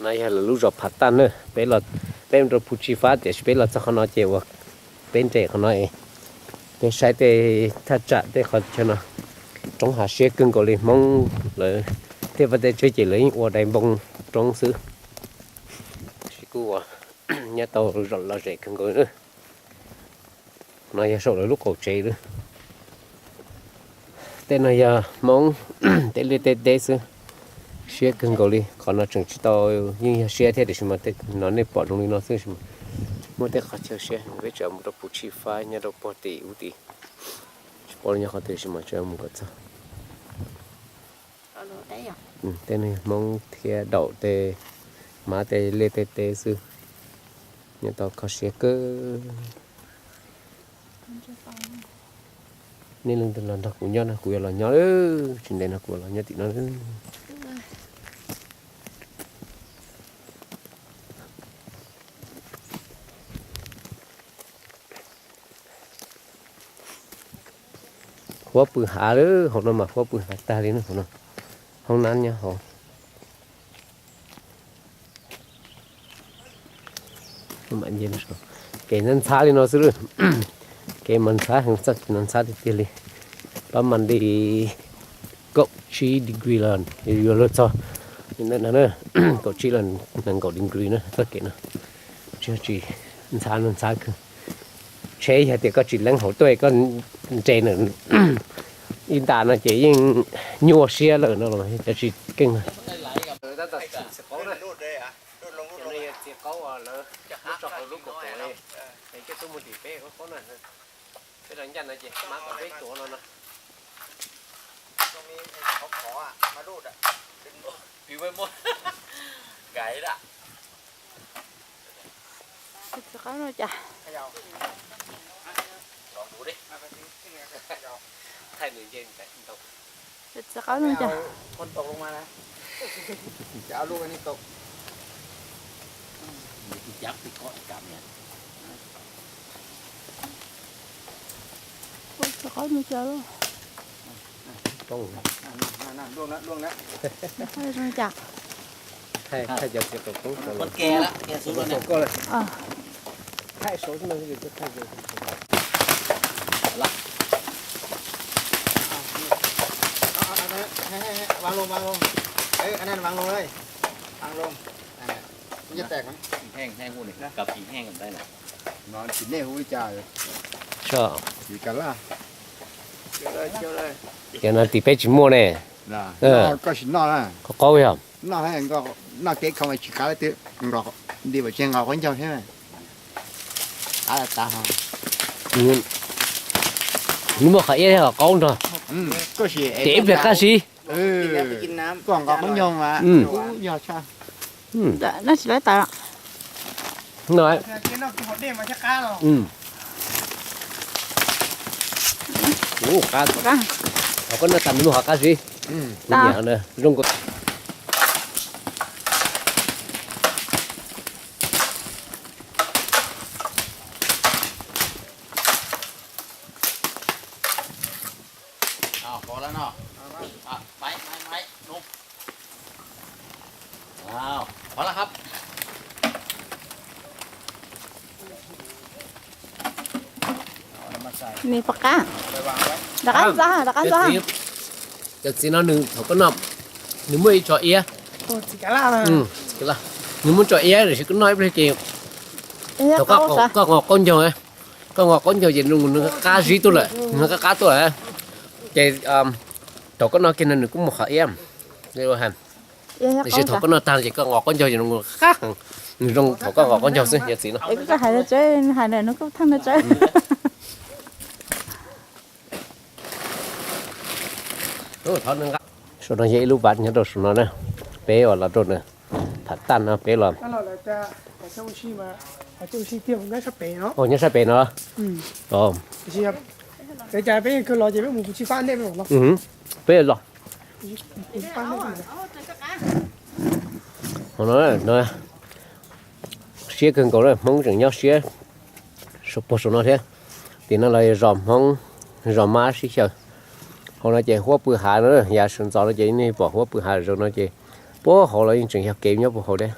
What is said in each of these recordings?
No yog lawv lub zos Phav Taj na, peb los, peb mus rau Phu Tsi Fab tiam sis peb los txog qhov no ces uas peb nres qhov no es peb saib tej thaj tsam tej qhov chaw no roob hav siab kawg nkaus li. Hmoob lawv tej vaj tej tsev ces lawv yeej ua dais npoo roob xwb, tab sis kuj ua nyob tau lom zem kawg nkaus na. No yog saum lawv lub qaum tsev lawm. Tej no yog Hmoob tej liaj tej teb xwb, siab kawg nkaus li. Qhov no tseem tsis tau, yeej yog siab thiab tiam sis mas tej no nej pom zoo li no xwb, muaj tej qhov chaw siab. Peb tseem mus rau Phu Tsi Fab nyob rau puag tim ub tim, tsis paub nyob qhov twg tab sis mas tseem mus kom txog. Tej no yog Hmoob thiab daum tej, hmab tej liaj tej teb xwb, nyob tau kho siab kawg. Nej leej twg los nrog kuv nyob no kuv yuav los nyob, tsis ntev no kuv los nyob tim no. Huab pw hav lawm, hauv no mas huab pw hav tag li na, hauv no hoob nab nyob hauv. Kev ntxhab li no xwb lawm, kev mas ntxhab heev, txoj kev no ntxhab tiag tiag li. Pab mas li kaum tsib degree los yuav luag txog, kaum tsib los nees nkaum degree na txoj kev no. Tsis, tsis ntxhab no, ntxhab kawg. Tsheb yog tias koj tsis leeb hauv tuaj koj nres na, ib ntas no ces yeej nyuaj siab lawm no los cov tsis keej. Txiv qaub lawv muab tso hauv lub kaum tawm li, es coj tuaj mus tim peb qaub qaub na. Peb los ncaj no ces hmab kom peb tuav no no. Txiv qaub no cas. Txiv qaub no cas. Ua txiv qaub no cas. Cas. Vang loo, vang loo. Ê, anh em vang loo đây. Vang loo. Anh em. Không chết tẹt hả? Heej, heej hu ni, kab phim heej ntawd na. Nó chỉ nè hu li cas. Sure. Chỉ cả là. Cov no tim peb tsis muaj ne. Noj, koj sim noj na. Qaub qaub yog. Noj, noj kev kho mas tsis qab li twb nqos, nti vam tsev nqos qaub ncaug thiab. Qab tas ho. Nws muaj qhov iab thiab qhov qaub nrog. Ces ib pliag qab siv. Koj nqos qaub ncaug mas. Yog tshaj. Noj tsis laib tas. Qab, qab. Qhov koj noj tas nws muaj qhov qab siv. Zoo nkauj. Nws pom qab. Rov qab ntxa, rov qab ntxa. Cov txiv no nws thaum koj noj, nws muaj ib tso iab. Nws muaj tso iab tiam sis koj noj ib pliag ces thaum koj nqos qaub ncaug, koj nqos qaub ncaug ces nws qab zib tuaj lawm, nws qab qab tuaj lawm. Ces thaum koj noj kiag no nws kuj muaj qhov iab. Tiam sis thaum koj noj tag ces koj nqos qaub ncaug ces nws qab heev, nws zoo thaum koj nqos qaub ncaug xwb cov txiv no. Koj hais no tseeb, hais no kuj theej no tseeb. Saum no yog ib lub vaj nyob rau saum no na, peb uas los rau na, Phav Taj no peb los. Nyob sab pem no. Peb los. Siab kawg nkaus na, Hmoob tseem nyob siab puag saum no thiab. Tim no los zos Hmoob, zos Mab sib xyaw. Hauv no ces huab pw hav no, yav sawv ntxov no ces nej pom huab pw hav zoo no ces puag hauv los yeej tseem yog kev nyob puag hauv thiab.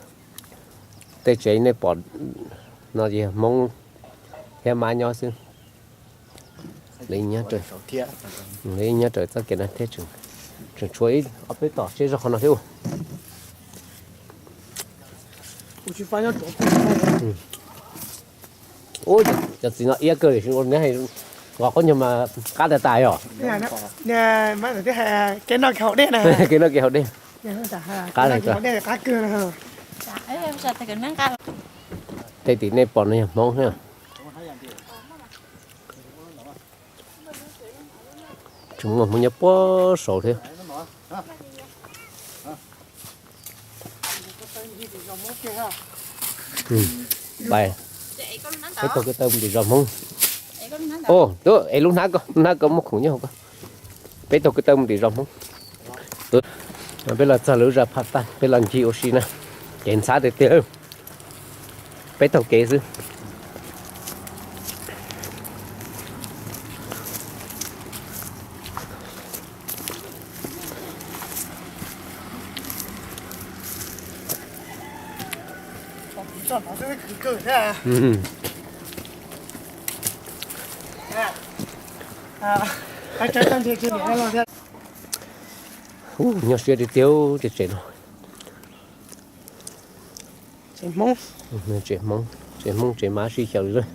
Tej tsev nej pom no yog Hmoob thiab Mab nyob xwb. Nyob raws txoj kev no thiab tseem tshuav ib ob peb tom siab zog qhov no thiab. Ub, cov txiv no iab kawg li, nqos qub nyuag mas qab tas tas yom. Kev noj kev haus dej. Qab li. Tej tim nej pom no yog Hmoob thiab. Tseem muaj Hmoob nyob puag saud thiab. Peb taug ko taw mus tim zos Hmoob. Ub, es lub hnab ko, lub hnab ko muaj khoom nyob hauv ko. Peb taug ko taw mus tim zos Hmoob. Peb los txog lawv zos Phaj Taj, peb los ncig ua si na. Kev ntxhab tiag tiag. Peb taug kev xwb. Ub, nyob siab tiag tiag tej tsev no. Tsev Hmoob, tsev Hmoob tsev Mab sib xyaw li lawm.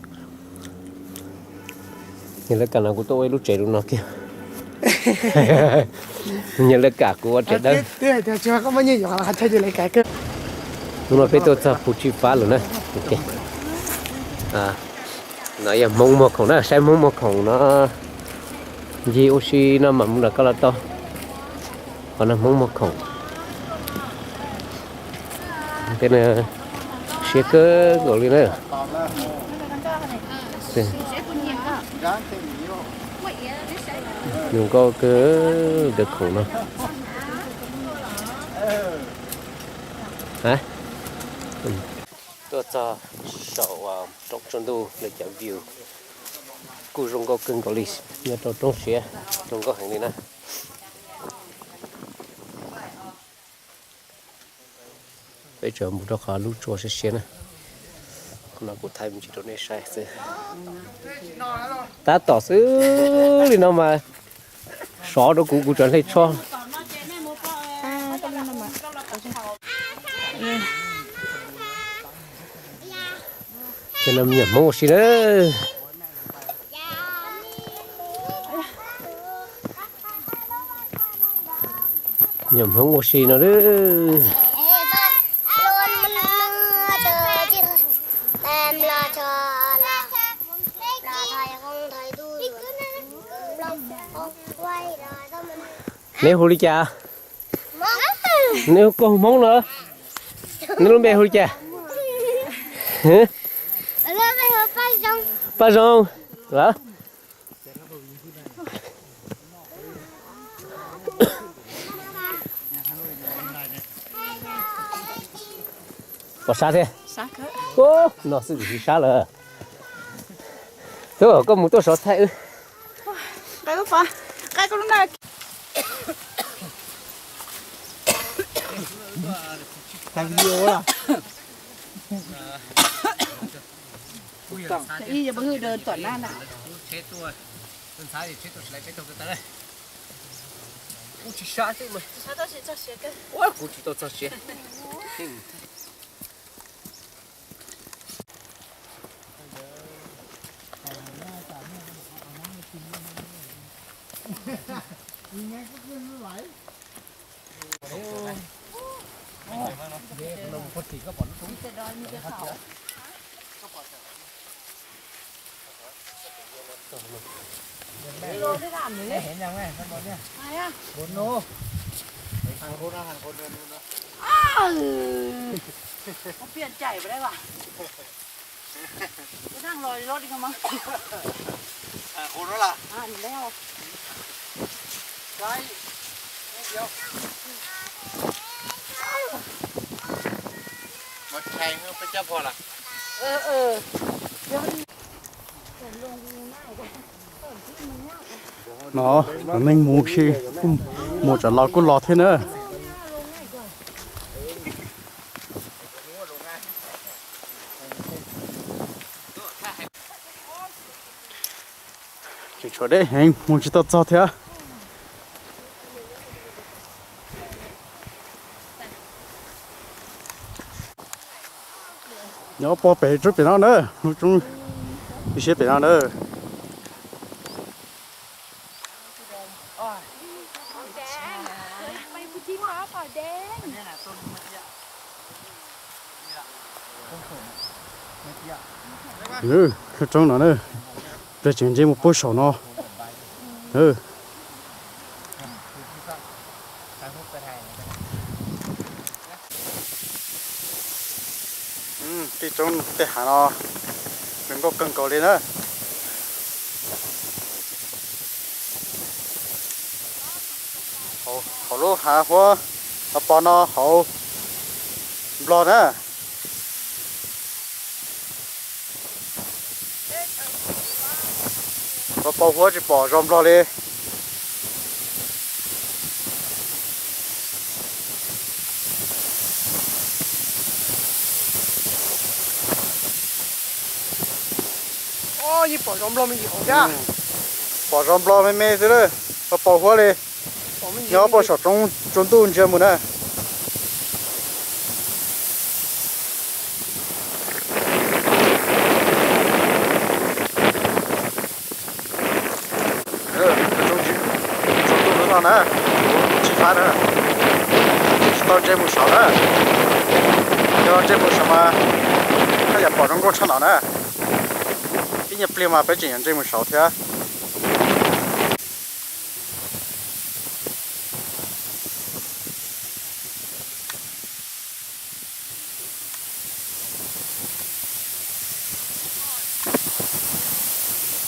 Yog lawv kam no kuv tuaj ua ib lub tsev rau no kiag. Yog lawv kam kuv ua tsev dawb. Hnub no peb tuaj txog Phu Tsib Fab lawm na. No yog Hmoob muag khoom na, saib Hmoob muag khoom no. Ncig ua si no mam mus nram ko los tau. Qhov no Hmoob muag khoom. Siab kawg nkaus li na. Zoo nkauj kawg cov khoom no. Tuaj txog saum roob tsua ntuj lawv cov view kuj zoo nkauj kawg nkaus li, nyob rau roob siab zoo nkauj heev li na. Peb tseem mus rau qhov lub tsua siab siab na. Qhov no kuv thaij me ntsis rau nej saib xwb. Tab tom xwb li no mas sov rau kuv, kuv tseem hle tsho. Ces no me nyuam Hmoob ua si na. Nyuam Hmoob ua si no. Neb hu li cas? Neb hu, koj hu Hmoob no. Neb lub npe hu li cas? Paj Zoo. Los, pom sab thiab. No xwb tsis sab lawm. Tuaj, koj mus tuaj sov thaij wb. Kuv tsis tau txog siav. No, neeg mus si, mus tsam los kuj los thiab na. Tseem tshuav deb heev mus tsis tau txog thiab. Nyob pog pem roob pem no na, lub roob ib siab pem no na. Lub roob no na, peb tseem nce mus puag saum no. Tej roob tej hav no zoo nkauj kawg nkaus li na. Hauv lub hav huab, hauv pos no hauv Nplog na. Hauv pos huab tsis pom zos Nplog li. Yeej pom zos Nplog me ntsis hauv thiab. Pom zos Nplog me me xwb, hauv pos huab li. Nyob puag saum roob tsua ntuj ntsia mus na. Tsua ntuj no na, tsis fab na, tsis tau ntse mus saud na. Yog ntse mus saud mas haj yam pom zoo nkauj tshaj no na. Ib nyuag pliag mas peb tseem yuav ntse mus saud thiab.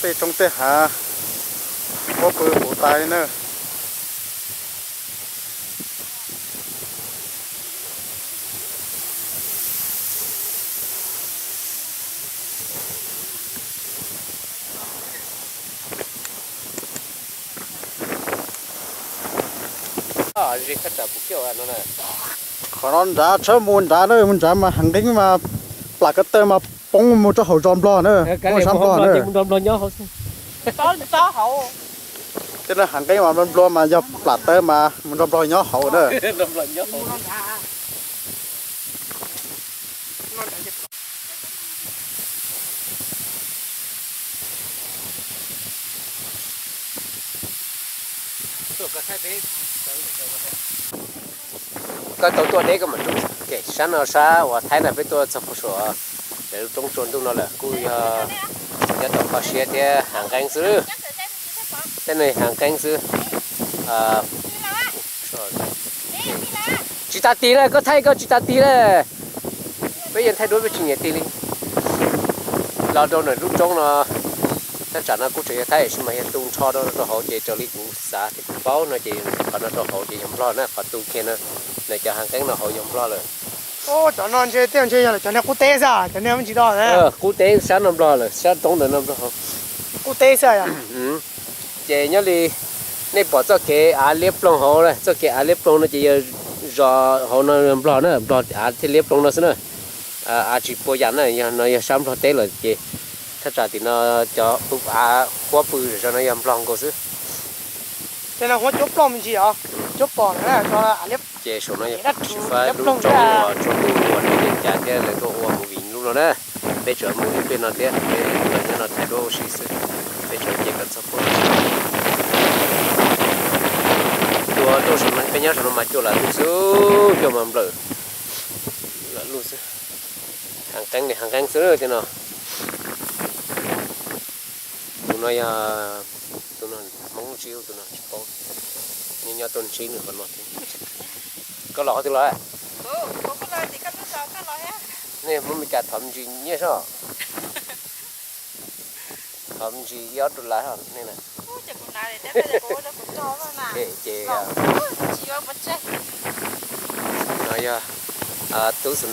Tej roob tej hav huab pw puv tas li na. Qhov no nrad tshawb mus nrad na, mus nrad mas hav nqeeb mas plam ko taw mas poob mus rau hauv zos Nplog na, poob sab Nplog na. Tej no hav nqeeb mas Nplog mas yog plam taw mas mus nrog Nplog nyob hauv na. Koj tau tuaj deb koj mam rub. Sab no sab uas Thaib no peb tuaj txog puag saum lub roob tsua ntuj no lawm kuj yog nyob tau kho siab thiab hav nqeeb xwb. Tej no hav nqeeb xwb. Tsis tas tig na, koj thaij koj tsis tas tig na. Peb yeej thaij duab peb tsis nyiam tig li. Los rau ntawm lub roob no, thaj tsam no kuj tseem yog Thaib tab sis mas yog tu nrho rau rau hauv ces raws li kuv xav thiab kuv paub no ces qhov no rau hauv ces yog Nplog na, qhov tu kiag no, nws cov hav nqeeb no hauv yog Nplog lawm. Cov no ntshe tej ntshe yog cov niag qub teb xwb, cov niag me ntsis do. Qub teb sab no Nplog lawm, sab roob ntawd no Nplog. Qub teb xwb. Ces nyob li nej pom txoj kev av liab ploog hauv, txoj kev av liab ploog no ces yog zos hauv no Nplog na, Nplog av thiaj liab ploog no xwb na. Av tsis pua yam na, yog no yog sab Nplog teb lawm ces thaj tsam tim no cov av huab pw zom zaws no yog Nplog nkaus xwb. Ces no huab cuab ploog me ntsis os, cuab pom na, ces saum no yog tsis faib lub roob uas tsua ntuj uas nws yeej cas thiab lawv tuaj ua movie lub no na. Peb tseem mus ib pliag no thiab, peb los nyob no thaij duab ua si xwb. Peb tseem nce kom txog puag. Cua tuaj saum no, peb nyob saum no mas cua lam lug xwb, cua mas nplawm lam lug xwb. Hav nqeeb li hav nqeeb xwb tej no. Tus no yog tus no Hmoob Ntsib, tus no tsis paub, nyob nyob tuaj ntsib nws qhov no thiab. Koj los qhov twg los? Nej Hmoob Meskas thov me ntsis nyiaj soj. Thov me ntsis ib ob dollar nej na. Ces no yog tub xwm